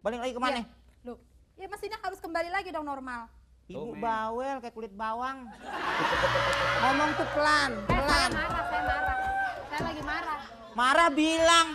Balik lagi kemana? Ya. Loh, ya mesinnya harus kembali lagi dong normal. Ibu bawel kayak kulit bawang. Ngomong tuh pelan, Saya pelan. marah, saya marah. Saya lagi marah. Marah bilang.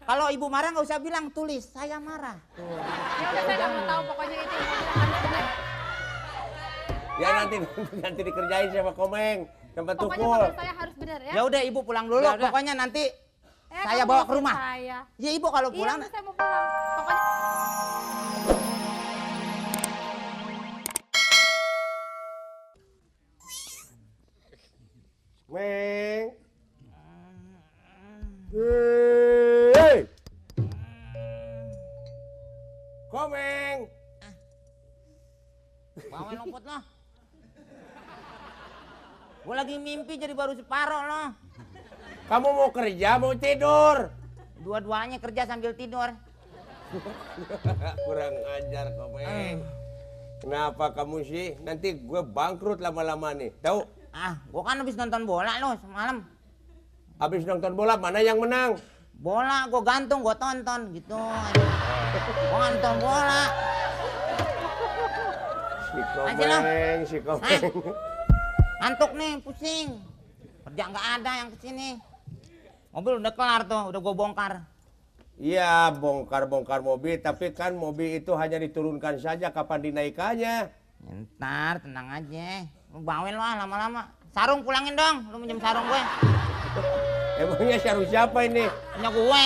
Kalau ibu marah nggak usah bilang, tulis saya marah. Tuh. Ya udah saya nggak mau tahu pokoknya itu harus benar. Ya nanti dikerjain sama Komeng. Tempat Pokoknya tukul. motor saya harus benar ya. Ya udah ibu pulang dulu. Ya udah. Pokoknya nanti saya kamu bawa ke ngusir rumah. Saya. Ya ibu kalau Iya, pulang. saya mau pulang. Pokoknya Meng. Hei. Komeng. Bawel lompat loh. Gue lagi mimpi jadi baru separoh loh. Kamu mau kerja mau tidur? Dua-duanya kerja sambil tidur. Kurang ajar Komeng. Kenapa kamu sih? Nanti gue bangkrut lama-lama nih. Tahu? Gue kan habis nonton bola loh semalam. Habis nonton bola mana yang menang? Bola gue gantung, gue tonton gitu. Gue nonton bola. Si Aja lo. Komeng, si Komeng. Ngantuk nih, pusing. Kerja nggak ada yang kesini. Mobil udah kelar tuh, udah gue bongkar. Iya, bongkar-bongkar mobil, tapi kan mobil itu hanya diturunkan saja, kapan dinaikannya? Ntar, tenang aja. Lu bawel lah lama-lama. Sarung pulangin dong, lu minjem sarung gue. Emangnya sarung siapa ini? Punya gue.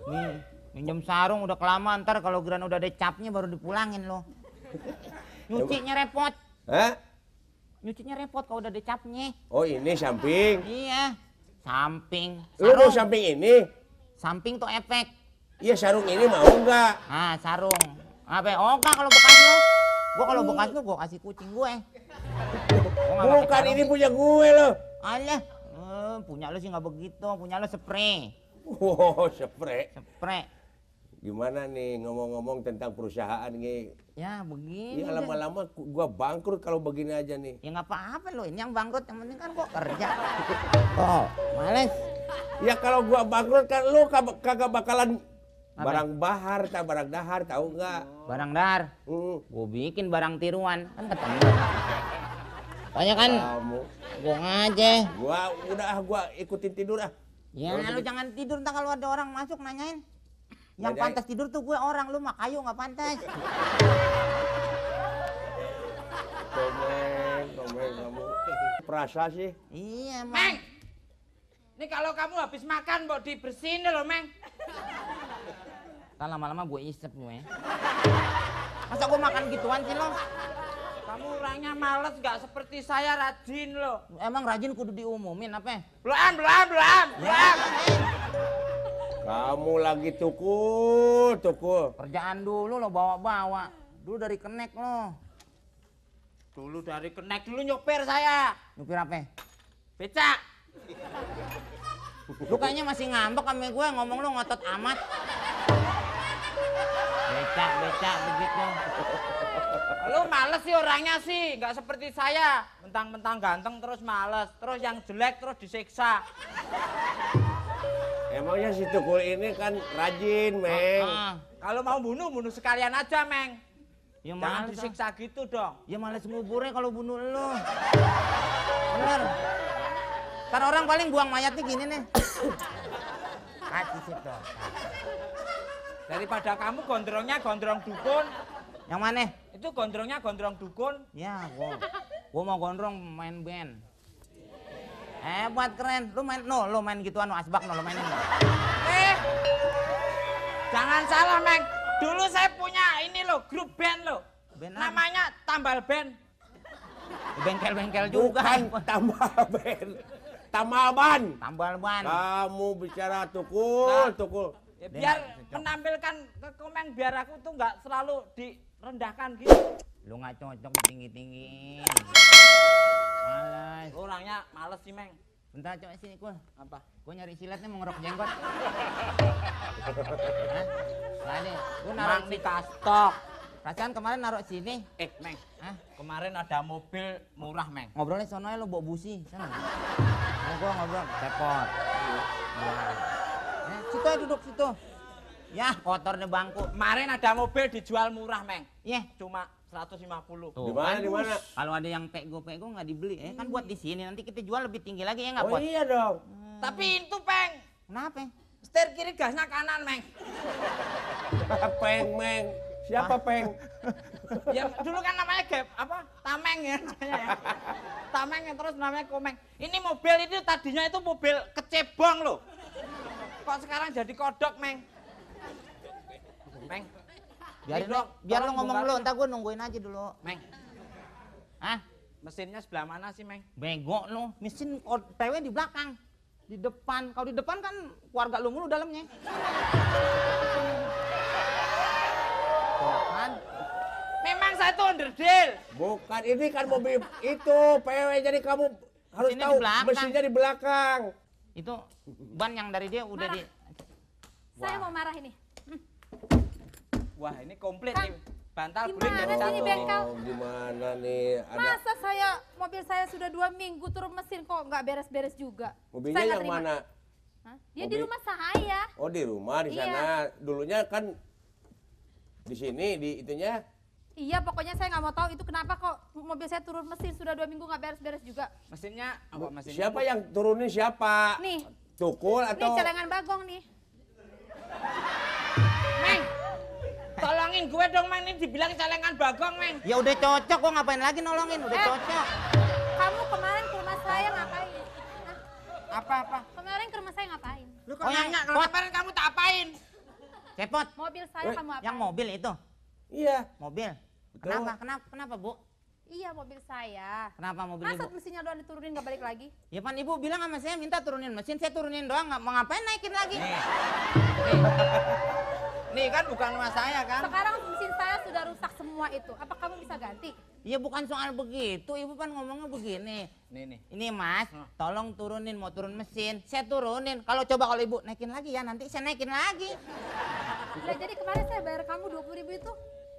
Nih, minjem sarung udah kelamaan, ntar kalau geran udah ada capnya baru dipulangin lo. Nyucinya repot. Hah? Nyucinya repot kalau udah ada capnya. Oh ini samping. Iya, samping. Lu mau samping ini? Samping tuh efek. Iya sarung ini mau nggak? Sarung. Apa? Oh enggak kalau bekas lo. Gua kalau bekas lo gua kasih kucing gue. Gua nggak pakai Bukan, sarung. ini punya gue loh. Alah, punya lo sih nggak begitu. Punya lo spray. Wow, spray. Spray. Gimana nih ngomong-ngomong tentang perusahaan nih? Ya begini. Iya lama-lama gua bangkrut kalau begini aja nih. Ya nggak apa-apa lo. Ini yang bangkrut. Yang penting kan gua kerja. Oh, males. Ya kalau gua bangkrut kan lu kagak bakalan Apa? barang bahar, barang dahar, tahu nggak? Barang dar. Gua bikin barang tiruan. Kan ketemu. Tanya kan. Kamu, Gua aja. gua ikutin tidur ah. Ya lu jangan tidur ntar kalau ada orang masuk nanyain. Yang Nanyain. pantas tidur tuh gue orang, lu mah kayu nggak pantas. Komeng kamu. Perasa sih. Iya, Meng, Mang. ini kalau kamu habis makan mau dibersihin loh, Meng. Ntar lama-lama gue isep gue. Masa gue makan gituan sih lo? Kamu orangnya males, nggak seperti saya rajin loh. Emang rajin kudu diumumin apa? Belum. Kamu lagi tukul. Kerjaan dulu lo bawa-bawa. Dulu dari kenek lo. Dulu dari kenek dulu nyopir saya. Nyupir apa? Becak. Lu kayaknya masih ngambek sama gue, ngomong lu ngotot amat. Becak begitu. Lu males sih orangnya sih, nggak seperti saya. Mentang-mentang ganteng terus males, terus yang jelek terus disiksa. Emangnya si tukul ini kan rajin, Meng. Kalau mau bunuh sekalian aja, Meng. Ya Jangan males, disiksa gitu dong. Ya males nguburnya kalau bunuh lu. Bener. Ntar orang paling buang mayatnya gini nih. Kasih situ. Daripada kamu gondrongnya gondrong dukun. Yang mana? Itu gondrongnya gondrong dukun. Ya, gua mau gondrong main band. Hebat, keren. Lu main gituan, asbak lo mainin. Jangan salah, Meng. Dulu saya punya ini loh, grup band loh. Band apa? Namanya Tambal Band. Bengkel-bengkel juga. Bukan tambal ban. Tambal ban. Tambal ban. Kamu bicara tukul. Ya, biar menampilkan ke Komeng, biar aku tuh nggak selalu direndahkan gitu. Lu nggak cocok tinggi-tinggiin. Males. Orangnya males sih, Meng. Bentar coba sini gua. Apa? Gua nyari siletnya mau ngerok jenggot. Hah? Lah nih, gua naruh Mang sini. Nikastok. Perasaan kemarin naruh sini. Meng. Hah? Kemarin ada mobil murah, Meng. Ngobrolnya sono aja lu bawa busi. Sana. Gua ngobrol, repot. Situ aja duduk situ. Ya, kotor nih bangku. Kemarin ada mobil dijual murah, Meng. Iya. Cuma 150. Di mana di mana? Kalau ada yang pego-pego nggak dibeli, kan buat di sini nanti kita jual lebih tinggi lagi ya nggak Oh Pot? iya dong. Tapi itu, Peng. Kenapa? Setir kiri gasnya kanan, Meng. Peng Meng. Siapa Peng? Ya dulu kan namanya Tameng ya. Tameng yang terus namanya Komeng. Ini mobil itu tadinya itu mobil kecebong loh. Kok sekarang jadi kodok, Meng? Meng. Biarin Ini lo, biar lo tolong ngomong bongkar. dulu, entar gue nungguin aja dulu. Meng, Hah? mesinnya sebelah mana sih, Meng? Bego lo, mesin OTW di belakang. Di depan, kalau di depan kan keluarga lu mulu dalamnya. Tuh kan. Memang saya tuh underdeal. Bukan, ini kan mobil itu PW, jadi kamu harus Mesinnya tahu di belakang. mesinnya di belakang. Itu ban yang dari dia udah Marah. di... Saya mau marah ini. Wah, ini komplit Kang, nih. Bantal gimana guling dari sih ini satu. bengkel? Gimana nih? Ada Masa mobil saya sudah 2 minggu turun mesin kok nggak beres-beres juga. mobilnya Saya nggak yang terima. mana? Hah? Dia di Mobil- rumah saya. Oh di rumah di Iya. sana. Dulunya kan di sini di itunya. Iya, pokoknya saya nggak mau tahu itu kenapa kok mobil saya turun mesin sudah 2 minggu nggak beres-beres juga. Mesinnya, apa mesinnya? Siapa yang turunin siapa? Nih, Tukul nih atau? celengan bagong nih. Meng, tolongin gue dong, Meng. Ini dibilang celengan bagong, Meng. Ya udah cocok, gua ngapain lagi nolongin, udah Eh. cocok. Kamu kemarin ke rumah saya ngapain? Hah? Apa-apa? Kemarin ke rumah saya ngapain? Lu kok Oh, yang- nanya, kalau Pot. kemarin kamu tak apain? Cepot, Mobil saya kamu apain? yang mobil itu, Iya. mobil. Betul. Kenapa Bu? Iya, mobil saya. Kenapa mobil Masa Ibu? mesinnya doang diturunin nggak balik lagi? Ya pan Ibu bilang sama saya minta turunin mesin, saya turunin doang, nggak mau ngapain naikin lagi. Nih kan bukan rumah saya kan? Sekarang mesin saya sudah rusak semua itu. Apa kamu bisa ganti? Ya bukan soal begitu, Ibu pan ngomongnya begini. Nih. Ini Mas, tolong turunin, mau turun mesin, saya turunin. Kalau coba kalau Ibu naikin lagi ya, nanti saya naikin lagi. Nah, jadi kemarin saya bayar kamu 20.000 itu.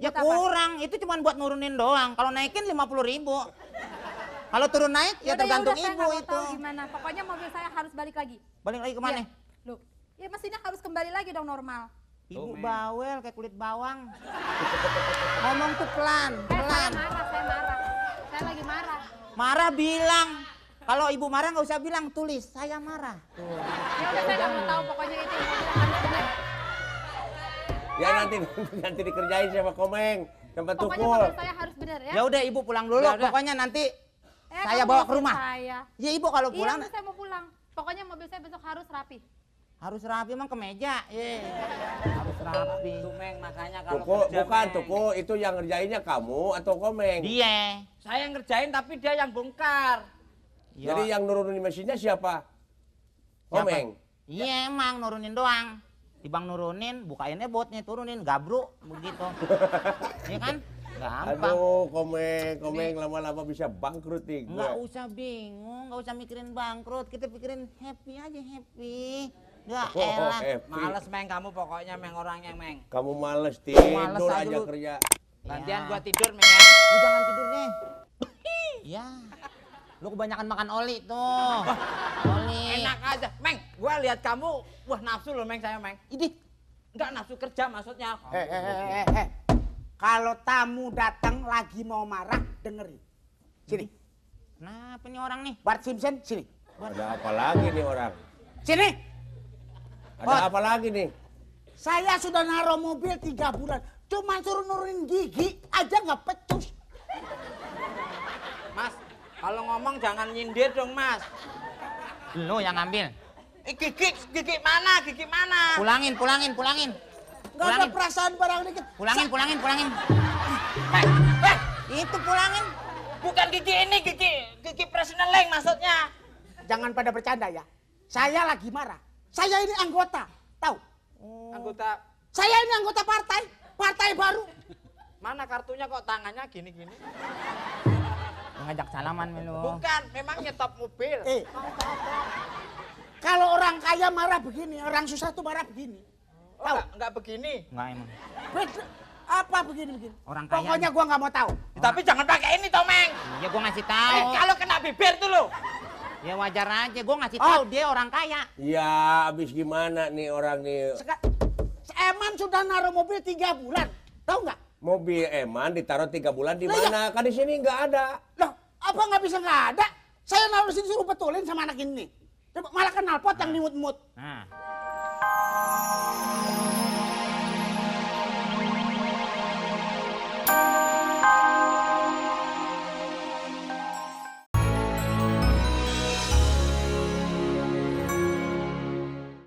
Ya buat apa? kurang, itu cuma buat nurunin doang. Kalau naikin 50.000. Kalau turun naik ya Yaudah, tergantung saya Ibu nggak mau itu. tahu gimana. Pokoknya mobil saya harus balik lagi. Balik lagi kemana? Iya. Loh, ya mesinnya harus kembali lagi dong normal. Ibu Tuh, Men. bawel kayak kulit bawang. Ngomong tuh pelan, Saya pelan. marah, saya marah. Saya lagi marah. Marah bilang. Kalau Ibu marah nggak usah bilang, tulis saya marah. Tuh. Ya udah saya nggak mau tahu. Pokoknya itu mobil harus benar. Ya nanti dikerjain sama Komeng, sama Pokoknya Tukul. mobil saya harus benar ya. Ya udah Ibu pulang dulu, Ya udah. pokoknya nanti saya Kamu bawa ke ngusir rumah. Saya. Ya Ibu kalau Iya, pulang saya mau pulang. Pokoknya mobil saya besok harus rapi. harus rapi emang ke meja. Harus rapi. Tuh, Meng, makanya kalau Tukul, kerja, bukan Meng. Tukul, itu yang ngerjainnya kamu atau Komeng? Dia. Saya yang ngerjain tapi dia yang bongkar. Jadi yang nurunin mesinnya siapa? Komeng. Iya emang nurunin doang. Dibang nurunin, bukainnya botnya turunin, gabruk begitu. Iya kan? Gampang. Aduh, Komeng lama-lama bisa bangkrut nih. gue. Nggak usah bingung, nggak usah mikirin bangkrut. Kita pikirin happy aja, happy. Ya Oh, elah. happy. Males, Meng, kamu pokoknya, Meng, orangnya, Meng. Kamu males Males tidur aja aja lu. kerja. Gantian Ya. gua tidur, Meng, ya. Lu jangan tidur deh. Ya. Lu kebanyakan makan oli tuh. Oli. Enak aja. Meng, gua lihat kamu, wah nafsu loh, Meng, saya, Meng. Idih. Enggak nafsu kerja maksudnya. Kalau tamu datang lagi mau marah, dengerin. Sini, Kenapa nih orang nih? Bart Simpson, sini. Ada apa lagi nih orang? Sini, Ada apa lagi nih? saya sudah naruh mobil 3 bulan. Cuma suruh nurunin gigi aja nggak pecus. Mas, kalau ngomong jangan nyindir dong, Mas. Lu yang ngambil. Gigi mana? Gigi mana? Pulangin. Nggak ada perasaan barang dikit. Pulangin. Itu pulangin. Bukan gigi ini, gigi preseneleng maksudnya. Jangan pada bercanda ya. Saya lagi marah. Saya ini anggota, tahu? Anggota Saya ini anggota partai baru. mana kartunya kok tangannya gini-gini? Ngajak salaman melu. Bukan, memang nyetop mobil. Kalau orang kaya marah begini, orang susah tuh marah begini. Oh, enggak begini. Enggak emang. Apa begini? Orang kaya. Pokoknya gua nggak mau tahu. Tapi jangan pakai ini, Tomeng. Ya gua ngasih tahu. Kalau kena bibir tuh lo. Ya wajar aja, gua ngasih tahu dia orang kaya. Ya, abis gimana nih orang nih? Eman sudah naruh mobil 3 bulan. Tahu nggak? Mobil Eman ditaruh 3 bulan di Lah, ya. mana? Kan di sini nggak ada. Loh, apa nggak bisa nggak ada? Saya naruh di sini suruh betulin sama anak ini. Coba malah knalpot yang dimut-mut. Nah,